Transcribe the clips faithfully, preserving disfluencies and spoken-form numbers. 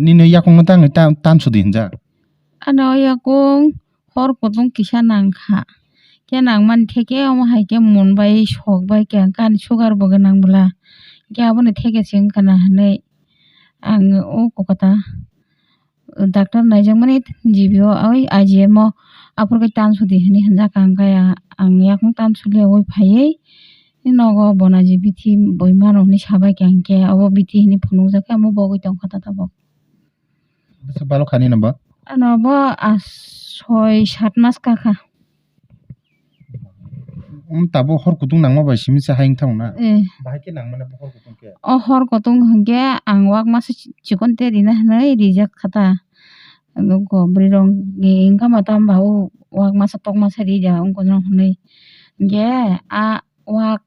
Nini yakungno tangwi ta-, tan sudi hinjak? Ano yakung hor kutung kisa nangkha. Khe nangmani theke omo hai khe mun bai sok bai khe ang kani sugar bo gwnang bwla. Khe aboni theke se wngkha na hinwi ang o kokota. Doctor naijakmani G B o, oi I G M o, aphuru khe tan sudi hinwi hinjak ang khe, ang yakung tan suliya oi phaiwi nogo bona je bithi boi mano hinwi sabai khe, ang khe obo bithi hinwi phunukjak khe omo bogwi tongkha ta tabuk. Bwswk balo kha nini bo? Ano bo, ah, soi sat mas kakha. Um, tabuk hor kutung nangma bai simi se hai wng thango na? Eh. Bahai khe nangmani bo hor kutung khe? O hor kutung hinkhe ang wak masa chi-, chikon te rina hinwi rijak kha ta. Nugo bwrwi rok ni wngkha ma tamo ba o wak masa tok masa rija wngkha no hinwi. Hinkhe a wak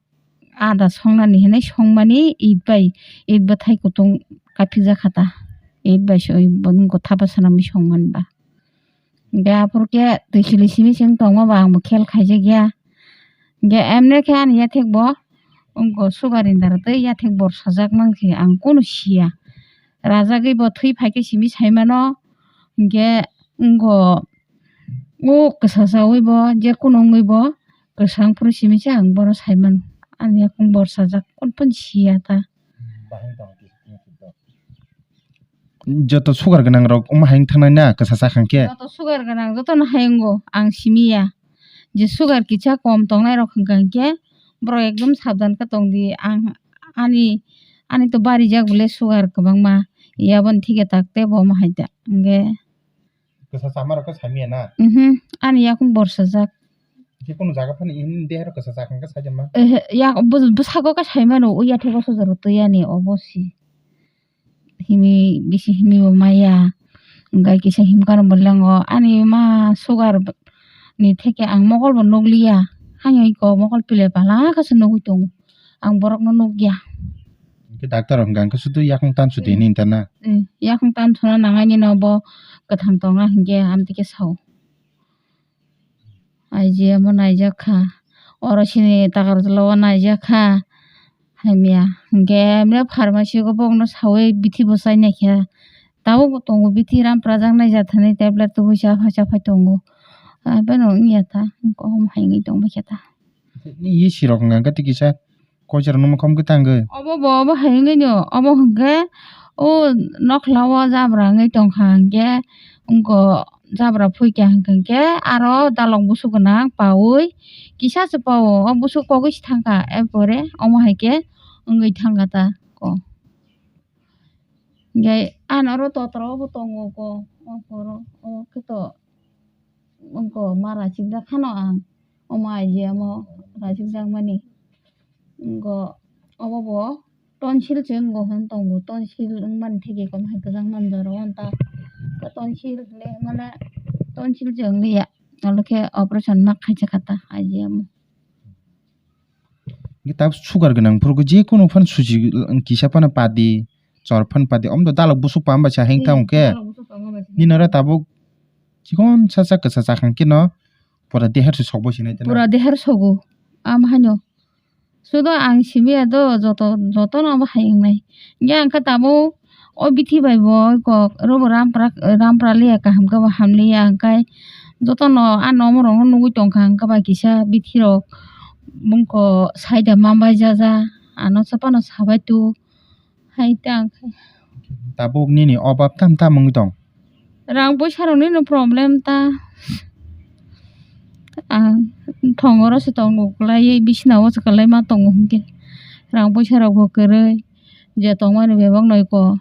ada songnani hinwi songmani it bai, it bwthai kutung kaphikjak kha ta. It bai soi bo nugo thapa swnamwi songmani ba. Hinkhe aphuru khe twi sili simi se wng tongma ba ang bo khel khaijak ya. Hinkhe emne khe ani yathek bo wngkha sugar ni dara tei yathek borsajak mankhe ang kunu siya. Rajagwi bo thwi phaikhe simi saimano, hinkhe wngkha o kwsasaui bo je kunu wngwi bo kwsang phuru simi se ang bono saimano. Ani yakung borsajak kunu phano siya ta. Joto sugar gwnang rok omo hai wng thangnai na kwsa cha kha khe? Joto sugar gwnang joto no hai wngo, ang simi ya. Je sugar kisa kom tongnai rok hwnkha hinkhe borok ekdom sabdan khe tong di. Ang ani, ani to barijak bole sugar kwbangma, yaboni thike tak tei bo omo hai ta hinkhe. Kwsa chama rok khe saimiya na? Mhm, ani yakung borsajak. Je kunu jaga phano ini deha rok kwsa cha kha khe sai ma? Ehe, yak-, bw-, bwsako khe sai mano, o yathego sojaro twi yani obo si. Himi bisi himi bo maya. Hwnkhe kisa himkha no bo lengo. Ani ma sugar ni theke ang mokol bo nukliya. Haino iko mokol pile pala khe se nugwi tongo. Ang borok no nukya. Hwnkhe doctor hwnkha hwnkhe sudu yakung tan sudi hinwi hinta na? Eh, yakung tan suna nangnai nini bo kwthang tongna hinkhe amtwi khe sao. I G M o naijak kha, oro sini Takarjala o naijak kha, hamya. Hinkhe emne pharmacy o bokno saui bithi bo chai naikha. Tabuk bo tongo bithi Rampra jak nai jathani tablet tubui cha phai cha phai tongo. Aphano wngya ta, omo hai wngwi tongbaikha ta. Nini isi rok hwnka hwnkhe twi kisa Koichar nungma khom khe tangwi. Obo bo obo hai wngwi no, obo hwnkhe o nokla o jabra wngwi tongkha, hinkhe wngkha jabra phuikha, hinkhe aro dalok busuk gwnang paui kisa se pao, o busuk kogwi se thangkha, er pore omo hai khe wngwi thangkha ta ko. Hinkhe ani oro totro bo tongo ko, o poro o khe to. Wngkha ma rachikjak khano ang, omo I G M o rachikjakmani. Wngkha obo bo tonsil se wngo hwn tongo, tonsil wngmani theke kom hai kwchang manjaro wng ta. Tonsil hinwi mane tonsil se wngliya, olo khe operation ma khaijak kha ta I G M o. Hwnkhe tabuk sugar gwnang phuru je kunu phano suji kisa phano padi, chor phano padi, omo dalok busuk pam bai sa heng tamo khe. Dalok busuk pam bai sa. Nini oro tabuk chikon sa sa kwsa cha kha khe no pura deher se sok bai sinai teno. Pura deher sogo. Am haino. Sudo ang simi ya do joto, joto no omo hai wngnai. Hwnkhe ang khe tabuk o bithi bai bo kok robo rampra, rampra liya kaham khe bo hamliya hwnkhe jotono a nomo rok no nugwi tongkha hwnkhe ba kisa bithi rok bungko saida ma bai jaja ano chapano sabai tu hai ta hwnkhe. Tabuk nini obab tam tam wngwi tong? Rang poisa rok nini problem ta ang thong oro se tongo kwlaiwi bisina o se kwlai ma tongo hwnkhe rang poisa rok bo kwrwi. Je tongmani bebak noi ko,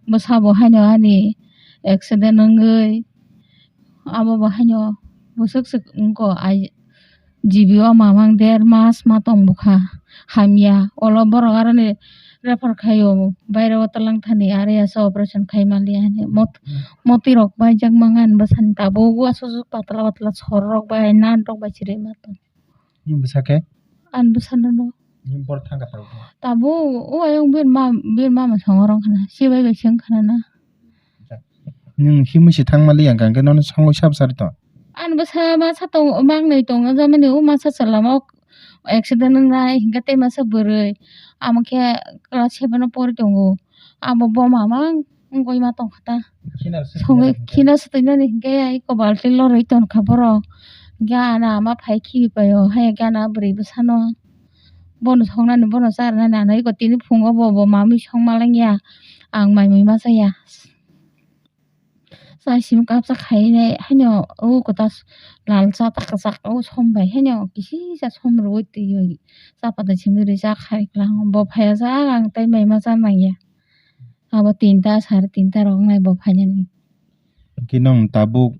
bwsa bo haino ani accident wngwi, abo bo haino bwswk swk wngko, ai, G B o mamang der mas ma tong bwkha, hamya, olo borok aroni refer khaio, baire o twlang thani are asa operation khai manliya hinwi mot-, motwi rok baijak mangani bwsani tabuk uansukjak patla patla sor rok bai nat rok bai chirwi ma tong. Ni bwsa khe? Ani bwsano no. Ni bor thang kha tabuk. Tabuk o ayang bir ma, bir mama songo rong khana. Sibai bai seng khana na. Nwng himwi se thang mali yang kang khe nono songo sab sari to. Ani bwsa masa tong, mang nai tong, o jamani o masa chwla ma accident wngnai, hinkhe tei masa bwrwi. Amo khe class seven o pori tongo. Abo bo mama wngwi ma tongkha ta. Khina se Songwi tongya khina se tongya ni hwnkhe ai eko balti lorwi tongkha borok. Hwnkhe ana ama phai khibi paio, hai hwnkhe ana bwrwi bwsano. Bono songnani, bono charwnani, ano eko tini phungo bo, bo mamwi songma langya. Ang mai mui ma chaya. Chai simi kapsa khainai, haino o kwtal lal cha ta kwchak o som bai, haino kisisa som rwui twiwi cha pata simi rwi cha khai klang. Bo phaiya cha ang tei mai ma cha nangya. Abo tinta, sare tinta rok wngnai bo phainani. Hwnkhe nwng tabuk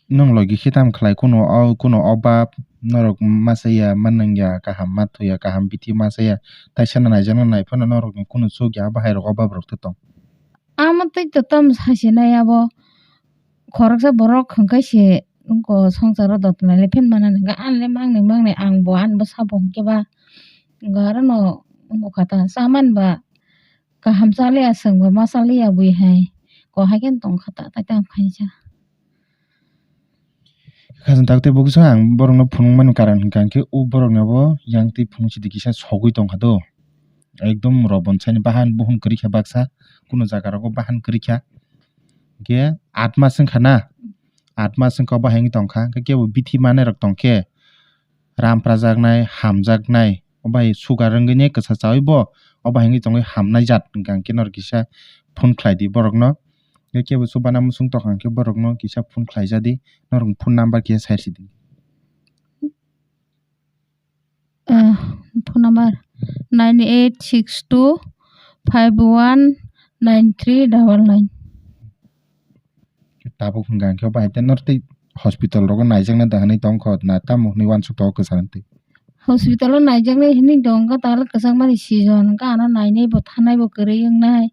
nwng logi khe tamo khlai, kuno o, kuno o bap norok ma chaya, ma nangya, kaham ma thuya, kaham bithi ma chaya, taisa no naijaknai phano norokni kuno chukya, abo hai rok o bap rok tong. Amo tei to tamo sasinai abo. Khoroksa borok hwnkhe se wngkha o songsaro dotna le phin mana nangkha. Anle mangnai mangnai ang bo, ani bwsa bo hwnkhe ba. Wngkha aro no wngkha ta, chaman ba kaham chaliya, chwng bo ma chaliya bui hai. Ko hai khe tongkha ta, tai tamo khaisa. Khajang tak tei bukhusa ang borokno phunukmani karon hwnkha hwnkhe, o borokno bo yang twi phunuk sidi kisa sogwi tongkha do. Ekdom robon sani bahan buhun kwrwi kha baksa, kuno jaga rogo bahan kwrwi kha. Hwnkhe aat mas wngkha na, aat mas wngkha o bahai wngwi tongkha, hwnkhe kebo bithi manai rok tongkhe, ram prajaknai, hamjaknai, o bahai sugar wngwi ne kwsa chawi bo, o bahai wngwi tongwi hamnai jat hwnkha hwnkhe norok kisa phone khlai di borokno. Hwnkhe kebo chubana muchung tongkha hwnkhe borokno kisa phone khlai ja di, norokni phone number kisa sai rw sidi. Ah, phone number nine eight six two five one nine three double nine. Tabuk hwnkha hwnkhe bahai tei norok tei hospital rogo naijaknai da hwnwi tongkha na tamo hwnwi uansuk tongo kwchang twi. Hospital o naijaknai hwnwi tongkha, tala kwchangmani season hwnkha, ano nainai bo thanai bo kwrwi wngnai.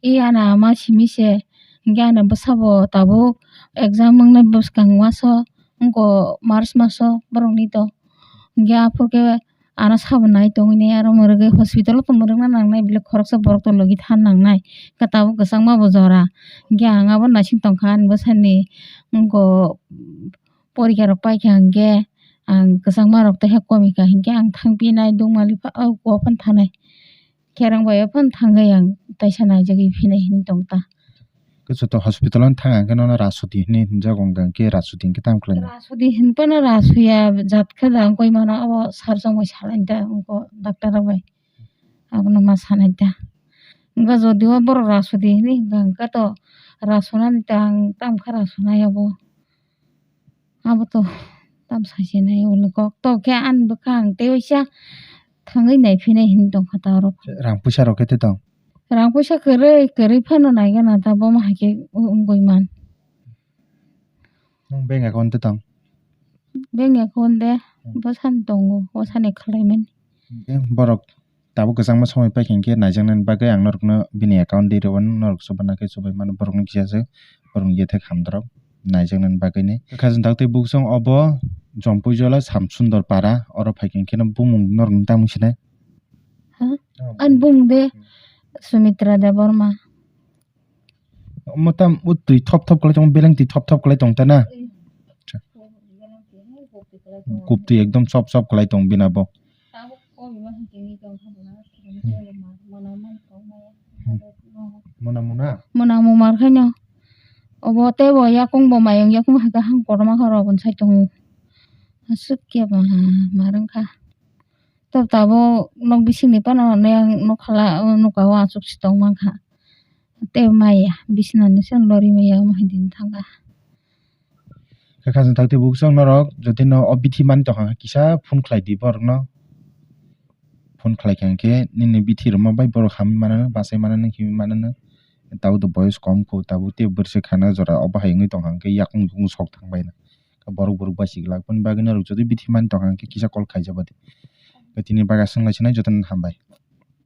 I ano ama simi se, hwnkhe ano bwsa bo tabuk exam wngnai bwskang maso, wngkha March maso borokni to. Hwnkhe aphuru khe ano sabo nai tongwi nai, aro mwrwgwi hospital o tongma rwgna nangnai, belai khoroksa borok to logi than nangnai, khe tabuk kwchangma bo jora. Hwnkhe ang abo naising tongkha ani bwsani, wngkha porikha rok paikha hwnkhe ang kwchangma rok tei khe komikha, hwnkhe ang thang pinai Dugmali pha-, o kua phano thanai. Kherang bai o phano thangwi ang taisa naijagwi phinai hinwi tong ta. Khe joto hospital o thang ang khe nono Raswati hinwi hinjago, hwnkha hwnkhe Raswati hwnkhe tamo khlainai? Raswati hinphano Raswati ya jat khe da wngkha mano, abo sir chongmai salai da wngkha doctor rok bai. Abono ma sanai da. Wngkha jodi o borok Raswati hinwi hwnkha hwnkhe to rasonani ta ang tamo khe rasonai abo. Abo to tam sasinai uni kok to khe ani bwkha ang tei waisa thangwi naiphinai hinwi tongkha ta oro. Rang puisa rok khe tei tong? Rang puisa kwrwi, kwrwi phano naigana ta, bo ma hai khe wngwi man. Nwng bank account tei tong? Bank account de Hmm. bwsani tongo, bwsani khlaimani. Hwnkhe borok tabuk kwchangma somoi paikha hwnkhe naijaknani bagwi ang norokno bini account detail rwmani norok chubanai khe chubai mano, borokno kisa se borokni yethek hamdorok naijaknani bagwini. Khajang tak tei buksong obo Jompuijola Samsundor para, oro phaikha hwnkhe no bumung norokni tamung sinai? Ha? Oh, ani bumung de Hmm. Sumitra Debbarma. Omo tam o twi thop thop kwlai tong, beleng twi thop thop kwlai tong ta na? Acha. Kuptwi ekdom chop chop kwlai tong bini bo. Hmm. Mona mona? Mona mumar khaino. Obo tei bo yakung bo mayung, yakung hai khe hang kotorma khe rw bonsai tongo. Aswk khe ba mar wngkha. Tabuk tabuk nok bisingni phano nok hala, o nokha o aswk se tong mankha. Tei maya bisna ni siyang lori maya omo hai din thangkha. Khe khajang tak tei buksong norok jotino o bithi mani tongkha kisa phone khlai di borokno. Phone khlai kha hwnkhe nini bithi rwma bai borok hamwi mano, bachai mano, himwi mano. Tabuk to boyos kom kho, tabuk tei bwrwswk khana jora o bahai wngwi tongkha hwnkhe yakung yakung sok thang bai na. Borok borok bai si glak boni bagwi norok jodi bithi mani tongkha hwnkhe kisa call khaijak ba di. Tini bagwi aswk nai sinai jotono hambai.